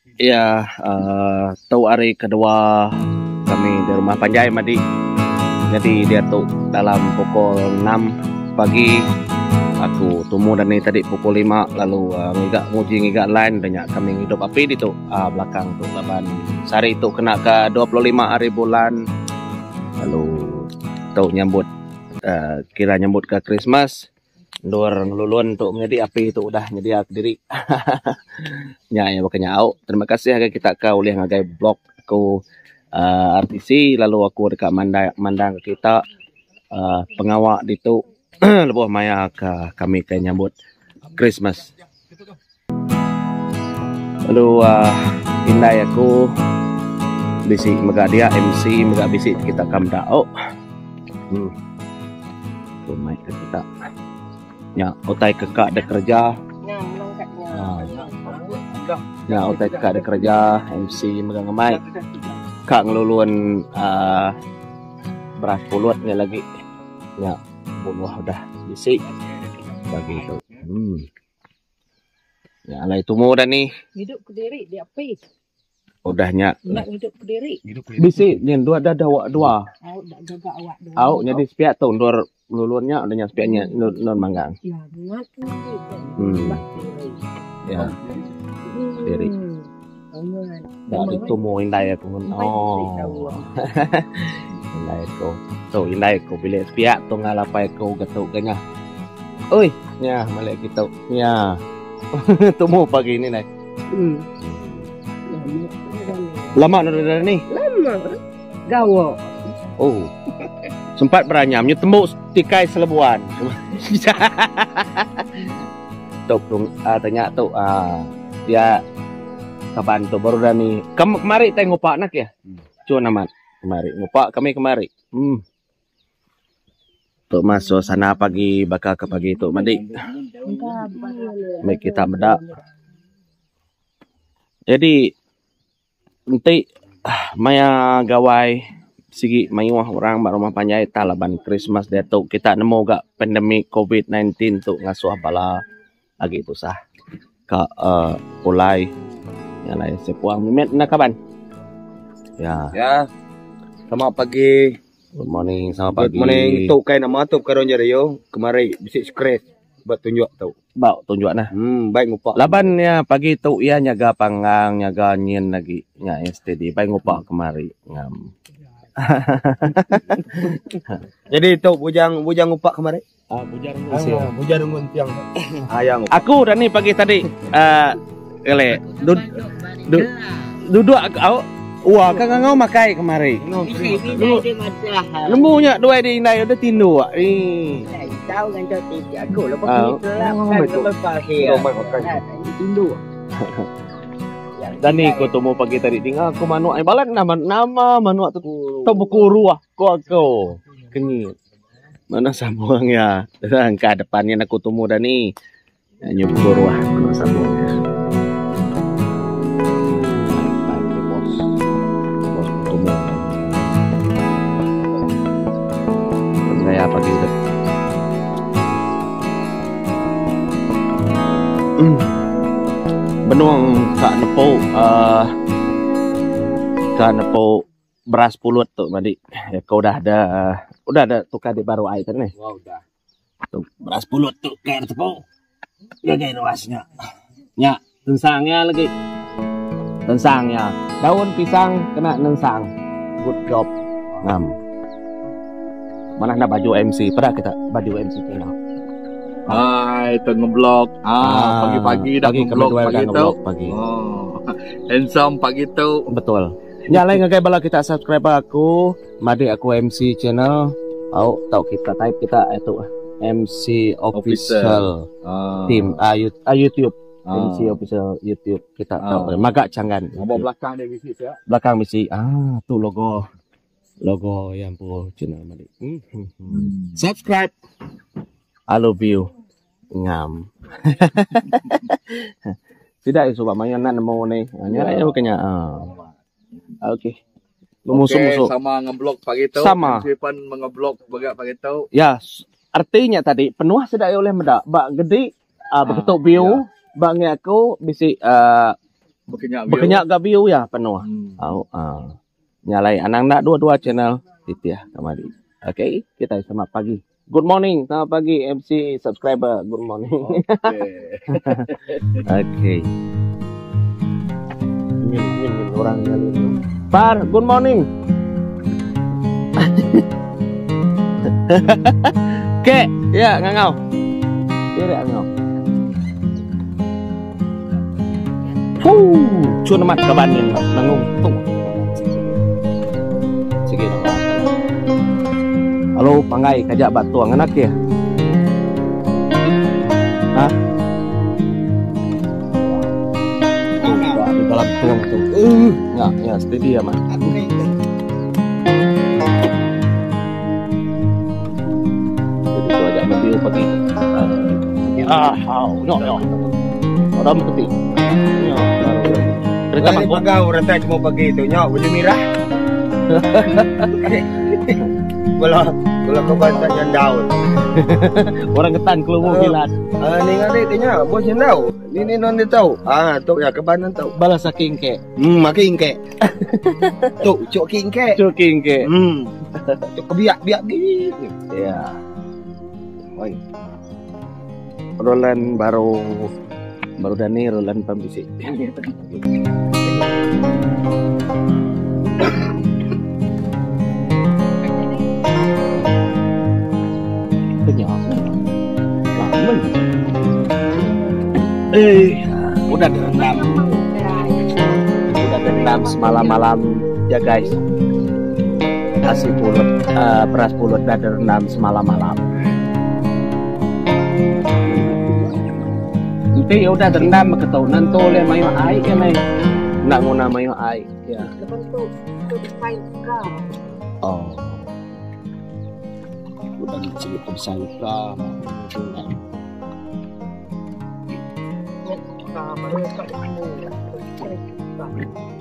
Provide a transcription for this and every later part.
Iya uhh tu hari kedua kami di rumah panjai madi nyadi diatu dalam pukul enam pagi aku tumu dani tadi pukul lima lalu uhh ngiga nguji ngiga line da nya kami ngidup api ditu uhh belakang tu laban sehari tu kena ka 25 hari bulan lalu tu nyambut uhh kira nyambut ka Krismas. Endur ngelulun tu menyadi api tu udah nyedia kediri. Nya iya baka nya au. Terima kasih ngagai kita ke ulih ngagai blog aku uhh RTC lalu aku deka mandai mandang kita uhh pengawa ditu lebuh maya ke kami ke nyambut Krismas. Lalu uhh indai aku bisi mega dia MC mega bisi kita ka meda au. Uhh tu mai ke kita. Nya utai ke ka dek kereja. Uhh nya utai ke ka dek kereja MC mega ngemai ka ngelulun uhh beras pulut nya lagi. Nya buluh udah bisi bagi tu. Uhh. Nya alai tumu dah ni. Ngidup kediri di api. Udah nya. Enda ngidup kediri. Bisi nyin dua dah dah dua. Au dah gaga awak dua. Au nyadi sepiak tu endur nulun nya udah nya sepiak nya endur endur manggang. Ya ngat ti Hmm. Ya. Diri. Dah ditumu indai aku ngun. Oh. Indai aku. Tu indai aku bilik sepiak tu ngal apai aku getu ke nya. Oi, nya malik kitu. Nya. Tumu pagi ni nai. Hmm. Lama dah dah ni. Lama. Gawa. Oh. Sempat beranyam nyu tembu tikai selebuan. Tu tung uh, tanya tu uh, dia kaban tu baru dah ni. Kem kemari tai ngupak nak ya. Cun amat kemari ngupak kami kemari. Hmm. Tu mah suasana pagi baka ke pagi tu madi. Meh kita meda. Jadi enti maya gawai sigi mayuh orang ba rumah panjai tah laban Krismas diatu kita nemu ga pandemik covid 19 tu ngasuh bala agi tusah ka uhh pulai nya alai sepuang mimit enda kaban. Ya. Ya. Selamat pagi. Good morning, selamat pagi. Good morning. Tu kai nama tu perkara radio kemari bisi scratch ba tunjuk tu. Ba tunjuk nah. Hmm, baik ngupak. Laban ya pagi tu iya nyaga panggang, nyaga nyin lagi. Nya iya steady bai ngupak kemari. Ngam. Jadi tu bujang bujang ngupak kemari. Ah, bujang ah, bujang nunggu tiang. Ah, yang aku dah ni pagi tadi. Ah, kele dud, dud, duduk aku au. Wah, kan ngau makai kemari. Nemu nya duai di indai udah tinduk. Eh. Tahu kan kau titik aku lepas ni kelap kan lepas dia. Tinduk. Dan ni ko tumu pagi tadi tinggal aku manuk ai balat nama nama manuk tu tu bekuru aku aku. Kenyit. Mana sambung ya. Engka depan nya aku tumu dah ni. Nyu bekuru ah manuk sambung ya. Bos. Bos tumu. Gaya pagi tu. Hmm. Benung ka nepu uh, ka nepu beras pulut tu madi. Ya ka udah ada udah ada tukar di baru ai tadi nih. Wah udah. Tu beras pulut tu kai tepu. Gagai ruas nya. Nya tensang nya lagi. Tensang nya. Daun pisang kena nensang. Good job. Ngam. Manah enda baju MC. Peda kita baju MC kena. Hai, tu ngeblog. Ah, pagi-pagi dah pagi ngeblog kami pagi dah tu. ngeblog pagi. Oh. Handsome pagi tu. Betul. Nya alai ngagai bala kita subscriber aku, madik aku MC channel. Au tau kita type kita itu MC official, Ah. team ah, ah, YouTube. Ah. MC official YouTube kita Ah. tau magak canggan. Gambar belakang dia bisi siap. Belakang bisi. Ah tu logo. Logo yang pu channel madik. Hmm. Subscribe. I love you. Ngam. Sida yang suba maya nak nemu ni. Ha, nya ya bukannya. Ha. Okey. Memusuh-musuh. Okey, sama ngeblog pagi tu. Sama. MC pun mengeblog begat pagi tu. Ya, artinya tadi penuh sida oleh meda ba gedi uh, beketuk Ah, view ba ngi aku bisi uh, Baka nya ga view iya penuh. Au ah. Nya alai anang enda dua-dua channel titih ka madi. Okay, kitai selamat pagi. Good morning, selamat pagi MC subscriber. Good morning. Okay. Nyin nyin nyin orang ngali tu. Par, good morning. Ke, ya ngangau. Kira ngangau. Huu, cun amat kaban nyin nangung tu. Sigi nama. Lalu panggai kaja ba tuang anak ke. Ha? Tu ba di dalam tuang tu. Uh, nya nya steady amat. Jadi tu aja mobil pagi. Ah, hau, no, no. Orang peti. Nyo, Kereta mangkuk. Pagau rasa cuma pagi tu nyo baju merah. Bola bola kau bahasa jandau. Orang ketan keluar kilat. Ah, ni ngari tu nyo, bos jandau. Ni ni non dia tahu. Ah, tu ya kebanan tahu. Bala saking ke. Makin ke. Tu cok king ke. Cok king ke. Tu kebiak-biak gitu. Ya. Oi. Roland baru baru dani Roland pambisi. Kenyang. Lama. Eh, udah direndam. Udah direndam semalam-malam ya guys. Nasi pulut, beras pulut udah direndam semalam-malam. Nanti ya udah direndam ketau nanti oleh mayu ai ya nai. Nak nguna mayu ai ya. Oh. Udah dicili besar ka.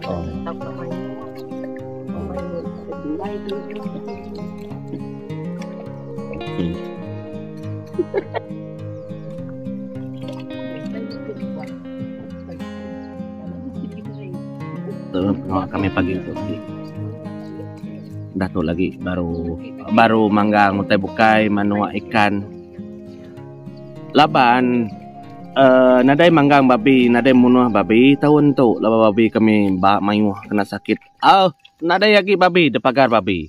Oh. Okey. Kami pagi tu tadi. Dah tu lagi baru baru manggang utai bukai manuk ikan. Laban uhh nadai manggang babi nadai munuh babi taun tu laban babi kami ba mayuh kena sakit. Au nadai agi babi depagar babi.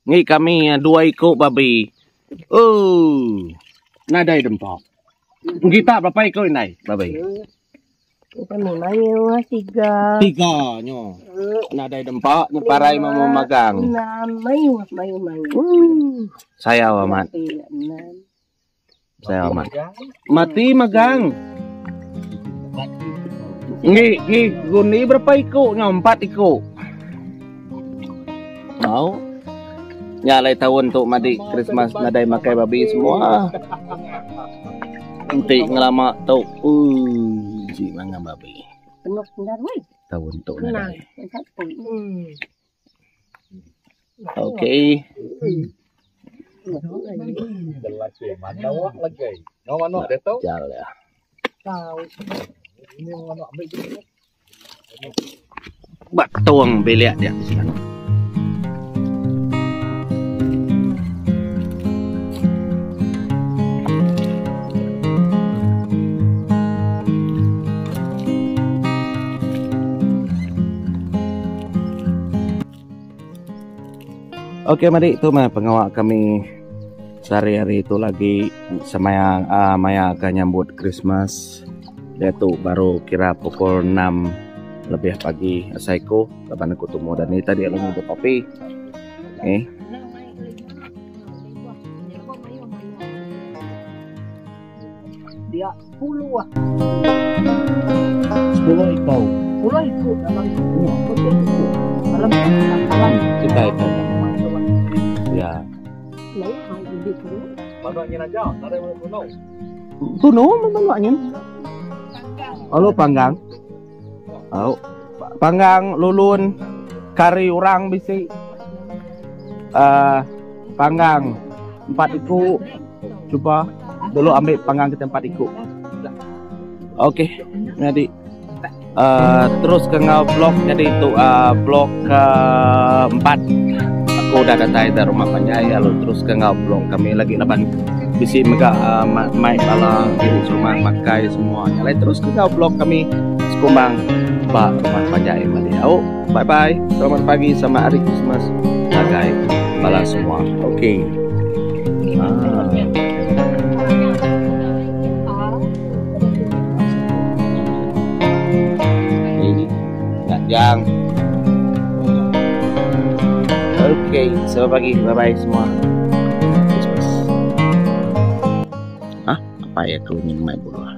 Ngi kami dua iku babi. Ooh. Nadai dempa. Kita berapa iku indai babi? Kami mayuh tiga. Tiga nyo. Nadai dempa nyeparai memu magang. Enam mayuh mayuh mayuh. Sayau amat. Sayau amat. Mati magang. Ngi ngi guni berapa iku nyo empat iku. Mau. Nya alai taun tu madi Christmas nadai makai babi semua. Enti ngelama tu ooh ji mangga babi. Taun tu nadai. Okey. Jal ya. Ba ketung bilik dia. Okey madi tu meh pengawa kami sehari-hari tu lagi semaya uh, maya ke nyambut Christmas. Diatu baru kira pukul 6 lebih pagi asai ku laban aku tumu dani tadi lalu ngidup api. Eh. Dia 10 ah. 10 iku. 10 iku dalam dalam dalam kita itu. Ya. Tunu manuk nyin. Lalu panggang. Au. Panggang lulun kari orang bisi. Uh, panggang empat iku. Cuba dulu ambil panggang kita empat iku. Okey, jadi. Uh, terus ke ngau vlog jadi tu uh, vlog ke empat aku udah datai dari rumah panjai lalu terus ke ngau vlog kami lagi laban bisi mega uh, mai bala diri serumah makai semua nya alai terus ke ngau vlog kami sekumbang ba rumah panjai madi au bye bye selamat pagi sama hari Christmas ngagai bala semua okey ah. Ini nak jang. Okay, selamat pagi. Bye bye semua. Christmas. Hah? Apa ya aku ingin main bola?